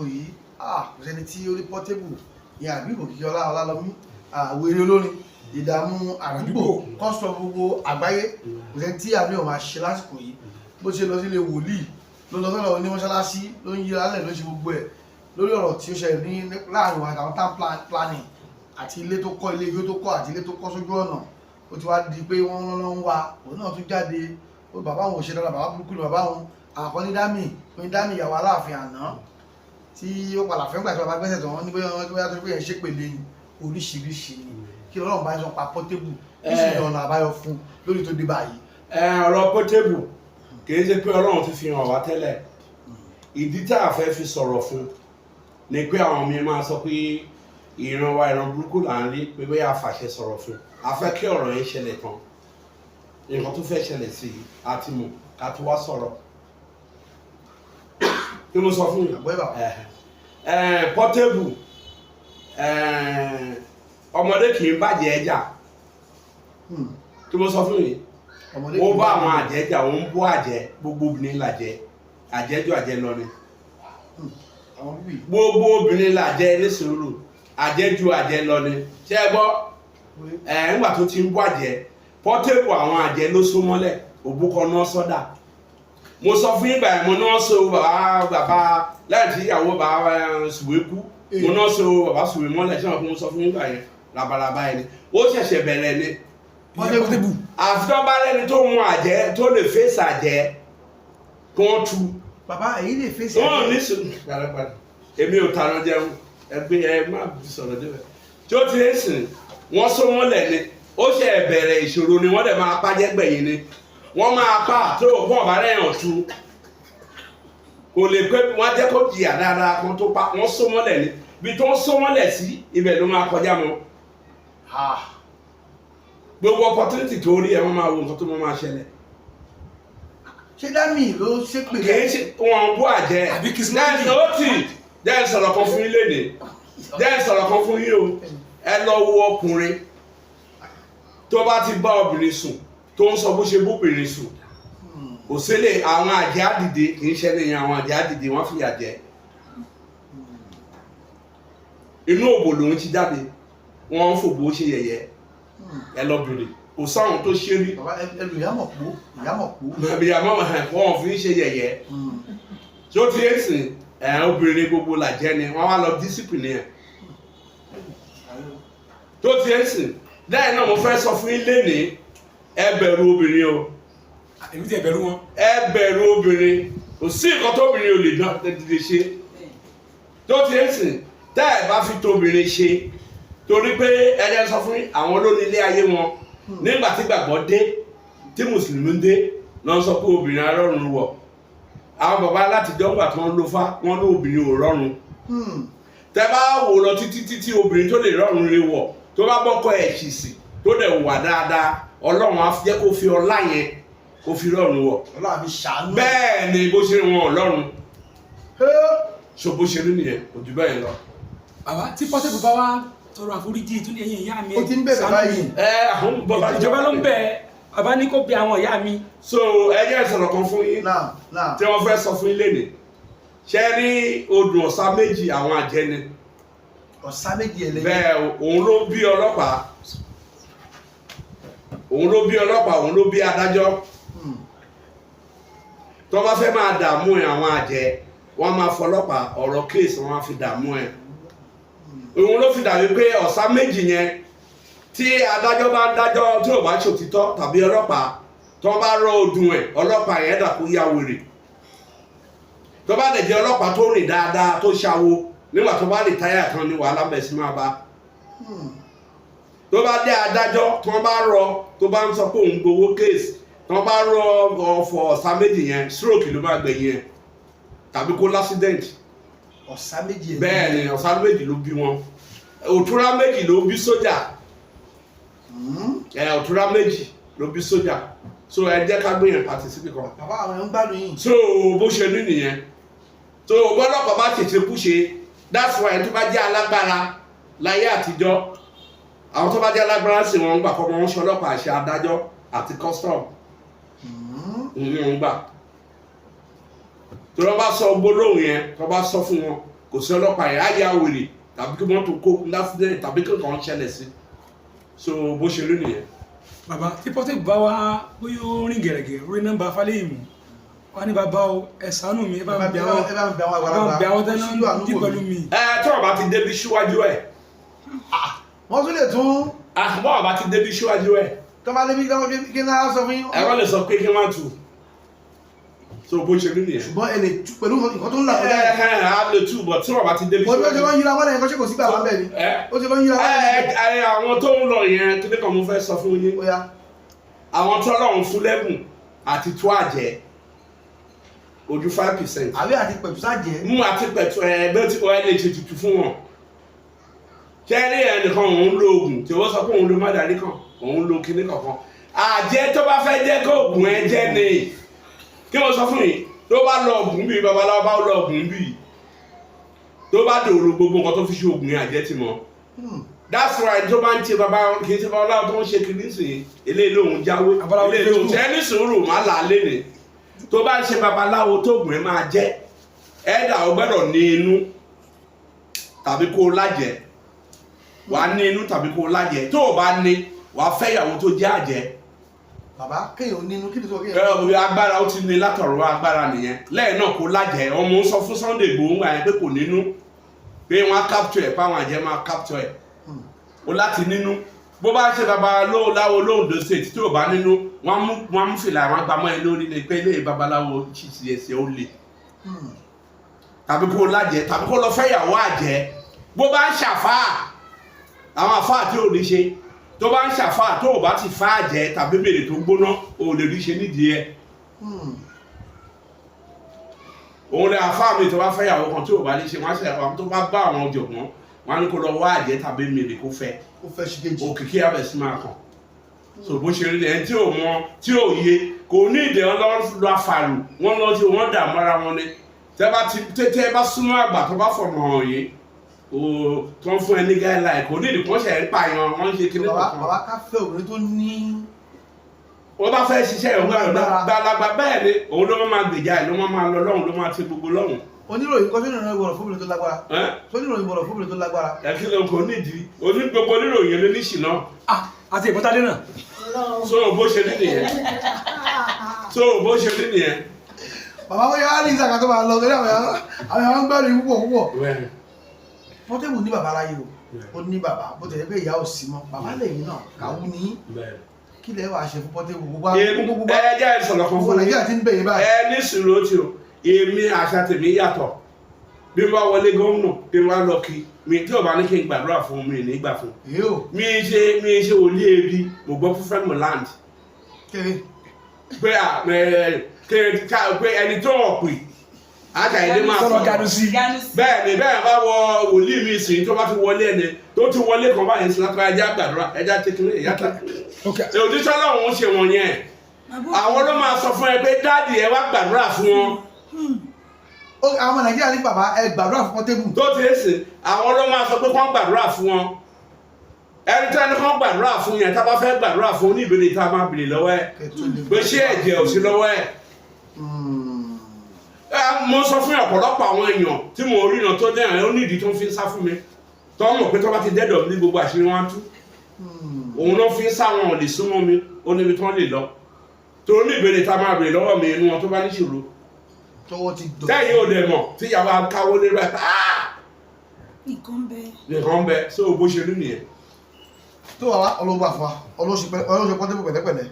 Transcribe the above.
Lásìkò yìí, kò sẹ́ni tí ó rí Portable ìyẹn àbí Òkìkí Ọlá Ọlálọ́mí, àwèrè olórin ìdààmú àdúgbò kọ́sọ̀ gbogbo àgbáyé. Kò sẹ́ni tí àmì ò máa ṣe lásìkò yìí. Bó ṣe lọ sílé wòlíì, ló lọ sọ́dọ̀ ní mọ́ṣáláṣí, ló ń yíra lẹ̀, ló ṣe gbogbo ẹ̀ lórí ọ̀rọ̀ tí ó ṣẹlẹ̀ ní láàrin àtàwọn town planning àti ilé tó kọ́, ilé ijó tó kọ́ àti ilé tó kọ́ sójú ọ̀nà. Ó ti wá di pé wọ́n lọ ń wá òun náà tún jáde. Ó bàbá òun ò ṣe dáadáa, bàbá burúkú ni bàbá òun. Àkọ́ní dámì oní dámì ìyàwó Aláàfin àná tí ó padà fẹ́ gbà tí bàbá gbẹ́sẹ̀ tán, wọ́n ní bóyá bóyá tó pé yẹn ṣépèlé ni, oríṣiríṣi ni. Kí Ọlọ́run bá ń sọ pa Portable, kí sì ní ọ̀nà àbáyọ fún lórí tó dé báyìí? Ẹ, ọ̀rọ̀ Portable, kì í ṣe pé Ọlọ́run ti fi hàn wá tẹ́lẹ̀. Ìdí tá a fẹ́ fi sọ̀rọ̀ fún ni pé àwọn mi máa sọ pé ìran wa, ìran burúkú là ń rí, pé bóyá a fàṣẹ sọ̀rọ̀ fún. A fẹ́ kí ọ̀rọ̀ yẹn ṣẹlẹ̀ tán, nǹkan tó fẹ́ ṣẹlẹ̀ sí i àti mọ̀, ká tó wá sọ̀rọ̀. Kí mo sọ fún yín? Àgbọ̀ ìbà. Ẹ, Portable, ọmọdé kì í bàjẹ́ ẹja. Kí mo sọ fún yín? Ọmọdé Ó kì í bá àwọn àjẹ́ jà, ó ń bó àjẹ́. Gbogbo obìnrin làjẹ́, àjẹ́jọ́ àjẹ́ lọ ni. Àwọn bíbí. Gbogbo obìnrin làjẹ́, ní sùúrù, àjẹ́ ju àjẹ́ lọ ni. Ṣé ẹ gbọ́? Ẹ ńgbà tó ti ń bó àjẹ́ Portable, àwọn àjẹ́ ló so mọ́lẹ̀, òbúkọ náà sọ́dà. Mo sọ fún yín gbà yẹn, mo náà so bàbá bàbá lẹ́yìn tí ìyàwó bàbá Sùwé kú, mo náà so bàbá Sùwé mọ́lẹ̀. Ṣé wọn kò mo sọ fún yín gbà yẹn, labalábá yẹn ni ó ṣẹ̀ṣẹ̀ bẹ̀rẹ̀ ni. Portable. Àfi tó bá lẹ́ni tó mú àjẹ́, tó lè fèsì àjẹ́, kí wọ́n tú. Bàbá, èyí lè fèsì. Wọ́n ní sùn padàpadà. Èmi ò tàná jẹun ẹgbẹ́ ẹ má sọ̀rọ̀ débẹ̀. Tí ó ti ń sìn wọ́n sọ wọ́n lẹ̀ ni, ó ṣe bẹ̀rẹ̀ ìṣòro ni. Wọ́n dẹ̀ máa pàjẹ́ gbẹ̀yìn ni wọ́n máa pa tó fún ọ̀bá rẹ̀ tú. Kò lè pé wọ́n jẹ́ kó jìyà dáadáa kan tó pa. Wọ́n sọ wọ́n lẹ̀ ni, bí tó ń sọ wọ́n lẹ̀ sí, ibẹ̀ ló máa kọjá mọ́. Gbogbo opportunity tó rí ẹ, wọ́n máa wo nǹkan tó máa ṣẹlẹ̀. Ṣé dámì ló ṣépè? Kì í ṣe wọn bú àjẹ́. Àbí Kiss Jẹ́ ó tì jẹ́ sọ̀rọ̀ kan fún yín lénìí, jẹ́ sọ̀rọ̀ kan fún yín o. Ẹ lọ wo ọkùnrin tó bá ti bá obìnrin sùn, tó ń sọ bó ṣe bóbìnrin sùn, kò sílẹ̀. Àwọn àjẹ́ àdìde, kì í ṣe nìyẹn. Àwọn àjẹ́ àdìde, wọ́n fìyà jẹ. Inú òbò lòún ti jáde, wọ́n ń fòbò ṣe yẹ̀yẹ́. Ẹ lọ bèrè, kò sáwọn tó ṣe rí. Bàbá, ẹlù ìyámọ̀ pó, ìyámọ̀ pó. Àbí àmọ́ wọn fi ń ṣe yẹ̀yẹ́. Tí ó ti ń sìn ẹ̀, obìnrin gbogbo làjẹ́ ni wọ́n wá lọ discipline ẹ̀. Tó ti ń sìn lẹ́yìn náà, mo fẹ́ sọ fún yín lénìí, ẹ bẹ̀rù obìnrin o. Èmi ti ẹ̀ bẹ̀rù wọn. Ẹ bẹ̀rù obìnrin. Kò sí nǹkan tóbìnrin ò lè dán lè ṣe. Tó ti ń sìn, tẹ́ ẹ bá fi tóbìnrin ṣe, torí pé ẹ jẹ́ sọ fún yín, àwọn olónílé ayé wọn nígbà tí gbàgbọ́ dé, tí mùsùlùmí dé, lọ́n sọ pé obìnrin arọ́run wọ̀. Àwọn bàbá látijọ́ ńgbà tí wọ́n ló fá, wọ́n ní obìnrin ò rọrùn. Tẹ́ bá wò lọ títí títí, obìnrin tó lè rọrùn rè wọ̀, tó bá bọ́kọ ẹ̀ ṣìṣì, tó dẹ̀ wà dáadáa, Ọlọ́run á jẹ́ kó fi ọlá yẹn kó fi rọrùn wọ̀. Ọlọ́run àfi ṣàánú. Bẹ́ẹ̀ ni, bó ṣe rí wọn Ọlọ́run so bó ṣe rí nìyẹn, kò jù bẹ́ẹ̀ lọ. Bàbá, tí Portable bá wá tọrọ àforíjì tún ní ẹ̀yìn ìyá mi. Ó ti ń bẹ̀rẹ̀ Ṣàánú báyìí. mi. Ẹ àwọn bàbá Ìjọba ló ń bẹ, bàbá ní kó bẹ àwọn ìyá mi. So ẹ jẹ́ sọ̀rọ̀ kan fún yín Náà náà. tí wọ́n fẹ́ sọ fún yín lénìí. Ṣé rí odò ọ̀sá méjì, àwọn àjẹni. Ọ̀sá méjì ẹlẹ́yẹ. Bẹ́ẹ̀, òun ló bí ọlọ́pàá, òun ló bí ọlọ́pàá, òun ló bí adájọ́. Tó bá fẹ́ máa dààmú ẹ̀, àwọn àjẹ́ wọ́n máa fọlọ́pàá ọ̀rọ̀ case, wọ́n á fi dààmú ẹ̀. Òun ló fi dàbí pé ọ̀sá méjì yẹn, tí adájọ́ bá ń dájọ́ tí ò bá ṣòtítọ́, tàbí ọlọ́pàá tó bá rọ odùn ẹ̀, ọlọ́pàá yẹn dà kó yá wèrè. Tó bá dẹ̀ jẹ́ ọlọ́pàá tó rìn dáadáa, tó ṣàwo, nígbà tó bá retire tán ni wàhálà bẹ̀ sí máa bá. Tó bá dé adájọ́, tó bá rọ, tó bá ń sọ pé òun gbowó case, tó bá rọ ọ̀fọ̀ ọ̀sá méjì yẹn, stroke ló máa gbẹ̀yìn ẹ̀ tàbí kó l'accident. Ọ̀sá méjì ẹlẹ́yẹ. Bẹ́ẹ̀ ni, ọ̀sá méjì ló bí wọn. Òtúrá méjì ló bí sójà. Ẹ, òtúrá méjì ló bí sójà. So ẹ jẹ́ ká gbé yẹn pàtì síbi kan. Bàbá, àwọn èèyàn ń gbádùn yìí. So bó ṣe ní nìyẹn. So bọ́lọ́pàá bá tètè kú ṣe, that's why tó bá jẹ́ alágbára láyé àtijọ́, àwọn tó bá jẹ́ alágbára sì wọ́n ń gbà kọ́ wọn ṣe ọlọ́pàá, ṣe adájọ́ àti custom. Ń gbà tó lọ́ bá sọ gbólóhùn yẹn, tó bá sọ fún wọn. Kò sí ọlọ́pàá yẹn, á yà wèrè tàbí kí mọ́tò kó l'accident tàbí kí nǹkan ṣẹlẹ̀ sí. So bó ṣe rí nìyẹn. Bàbá, tí Portable bá wá, bóyá ó rìn gẹ̀rẹ́gẹ̀ orí nọ́mbà Fálẹ́yìn mú wá ní, "Bàbá o, ẹ ṣàánú mi, ẹ bá ń bẹ àwọn Ẹ bá ń bẹ àwọn ẹ bá ń àgbàlagbà bẹ àwọn tẹ́lẹ̀ síjú àánú dí wò pẹ̀lú mí." mi." Ẹ tí wọn bá ti débi síwájú ẹ, Wọ́n tún lè tún àbọ̀ wọn bá ti débi síwájú ẹ, tó bá débi kí náà sọ fún yín. Ẹ wọ́n lè sọ pé kí wọ́n tù. So bó ṣe rí nìyẹn. Ṣùgbọ́n ẹ lè tú pẹ̀lú nǹkan tó ń là Ẹ kọjá yìí. ẹ á lè tù bọ̀ tí wọn bá ti débi Mo ní ó ti lọ ń yíra wọ́n lẹ́yìn kọ́ṣẹ́, kò sí bàbá bẹ́ẹ̀ ni. Ẹ Ó ti lọ ń yíra wọ́n lẹ́yìn. ẹ àwọn tó ń lọ yẹn, kí ni kan mo fẹ́ sọ fún yín? Ó yá. Àwọn tọ́lọ́run fún lẹ́bùn àti tó àjẹ́ ojú 5%. Àbí àti pẹ̀tù sájẹ́? Mú àti pẹ̀tù ẹ bẹ́ẹ̀ tí wọ́n lè ṣe tutù fún wọn. Ṣẹ́rí ẹnìkan òun lo oògùn tí wọ́n sọ pé òun lo mádàrí kan, òun lo kinní kankan. Àjẹ́ tó bá fẹ́ jẹ́ kó oògùn ẹ jẹ́ ni kí wọ́n sọ fún yìí. Tó bá lọ oògùn bíi babaláwo bá lọ oògùn bíi tó bá dòrò, gbogbo nǹkan tó fi ṣe oògùn yẹn, àjẹ́ ti mọ̀. That's right. Tó bá ń ṣe baba, kì í ṣe babaláwo tó ń ṣe kinní sí eléyìí lòun jáwé. Babaláwo Eléyìí lòun Facebook. ṣe ẹni sùúrù má là á léni. Tó bá ń ṣe babaláwo tó gùn ẹ máa jẹ́ ẹ̀dà, ó gbọ́dọ̀ ní inú tàbí kó o lájẹ. Wàá ní inú tàbí kó o lájẹ. Tó o bá ní, wàá fẹ́ ìyàwó tó jẹ́ àjẹ́. Bàbá, kéèyàn nínú kí ni tó kéèyàn? Ẹ ọ agbára ó ti ní látọ̀rọ̀ wá, agbára nìyẹn. Lẹ́yìn náà, kó lájẹ. Ọmọ ń sọ fún Sunday Igboho ńgbà yẹn pé kò nínú, pé wọ́n á capture ẹ̀, páwọn àjẹ́ máa capture ẹ̀. Ó láti nínú. Bó bá ṣe babaláwo lóńdó State, tí ò bá nínú, wọ́n á mú fìlà, wọ́n á gbàmọ́ ẹ lórí ni pé ilé babaláwo ṣìṣì ẹsẹ̀ ó le. Tàbí kó lájẹ tàbí kó lọ fẹ́yàwó àjẹ́. Bó bá ń ṣàfáà, àwọn àfáà tí ò ní ṣe, tó bá ń ṣàfáà, tó ò bá ti fá àjẹ́ tàbí bèrè tó gbóná, ò lè rí ṣe nídìí ẹ. Òun lè àfáà mi tó bá fẹ́yàwó kan tí ò bá ní ṣe, wọ́n á ṣe àwọn tó bá bá àwọn ọ̀jọ̀gbọ́n, wọ́n á ní kó lọ wá àjẹ́ tàbí mèrè kó fẹ́. Ó fẹ́ ṣe kejì. Òkìkí abẹ sí máa kàn. So bó ṣe rí ni. Ẹni tí ò mọ, tí ò yé, kò ní ìdè wọn lọ àfàlù wọn lọ tí wọn dààmú ara wọn ni. Tẹ bá ti tẹ bá súnmọ́ àgbà tó bá fọmọ hàn yìí o, tó ń fún ẹ ní guideline, kò ní ìdí kan ṣe ń pààyàn wọn ń ṣe kíní Bàbá, kankan. bàbá, ká fẹ́ obìnrin tó ní Wọ́n bá fẹ́ ṣiṣẹ́ ìwé Agbára. gbalagbà bẹ́ẹ̀ ni, òun ló máa gbèjà ẹ̀, ló máa lọ lọ́hùn, ló máa ti gbogbo lọ́hùn. Oníròyìn kọ́, sóníròyìn gbọ́dọ̀ fóbìnrin tó lágbára? Ẹ́? Sóníròyìn gbọ́dọ̀ fóbìnrin tó lágbára? Ẹ kí ló kò nídìí oní gbogbo oníròyìn ló ní ṣìnà. Ah, àti ìbọ́tálé náà. So bó ṣe rí nìyẹn. So bó ṣe rí nìyẹn. Bàbá, bóyá á ní ìsàkà tó máa lọ torí àwọn èèyàn ń gbẹ́rù púpọ̀ púpọ̀. Portable ní bàbá láyé o, ó ní bàbá, bó tẹ̀lé pé ìyá ò sí mọ́, bàbá lẹ́yìn náà kàwú ní. Kí lẹ́ wàá ṣe fún Portable gbogbo gbogbo Ẹ jẹ́ ìsọ̀rọ̀ kan gbogbo fún yín. Nàìjíríà ti ń bẹ̀yìn báyìí? Ẹ ní sùúrù tí o. Èmi, àṣà tèmi yàtọ̀. Bí mo bá wọlé gómìnà, bí mo bá lọ kí mi, tí ò bá ní kí n gbàdúrà fún mi, ní gbà fún Èyí ò mi. Ṣe wòlíì ebi mo gbọ́ fún Fẹ́mi land kéré. Pé à ẹ pé ẹni tó ọ̀pì àkàyèdè máa Sọ̀rọ̀ ganu sí. Bẹ́ẹ̀ ni, bẹ́ẹ̀ bá wọ wòlíì mi sìn, tó bá ti wọlé, ẹni tó ti wọlé kan báyìí sí látara, ẹja gbàdúrà, ẹja tẹkínní, ẹja tẹ òjíṣẹ́ Ọlọ́run ń ṣe wọn yẹn. Àwọn ló máa sọ fún ẹ pé, "Daddy, ẹ wá gbàdúrà fún wọn." Ó àwọn ọmọ Nàìjíríà ní, "Bàbá, ẹ gbàdúrà fún Portable." Tó ti ń sìn, àwọn ló máa sọ pé kán gbàdúrà fún wọn. Ẹni tí ẹni kán gbàdúrà fún yẹn, tá a bá fẹ́ gbàdúrà fún, ní ìbéèrè tá a máa béèrè lọ́wọ́ ẹ Kẹtù lè pé ṣé ẹ̀jẹ̀ ò sí lọ́wọ́ ẹ̀? Ẹ, mo sọ fún ọ̀pọ̀lọpọ̀ àwọn èèyàn tí mo rí iná tó dẹ́ ẹ̀, ó ní ìdí tó ń fi ń sá fún mi, tó mọ̀ pé tó bá ti dẹ́dọ̀ mi ní gbogbo àṣírí wọn á tú. Òun ló fi ń sá, wọn ò lè súnmọ́ mi, ó níbi tí wọ́n lè lọ tó ní ìbéèrè tá a máa béèrè lọ́wọ́ mi inú wọn tó bá níṣòro. Tọwọ́ ti dọ̀. Tẹ́yìn ò dẹ̀ mọ̀ tí ìyàwó akáwó lé rẹ̀. Nǹkan bẹ. Nìkan bẹ. So bó ṣe rí nìyẹn. Tó wà wá, ọlọ́gbà fún wa, ọlọ́ṣe Portable pẹ̀lẹ́pẹ̀lẹ́.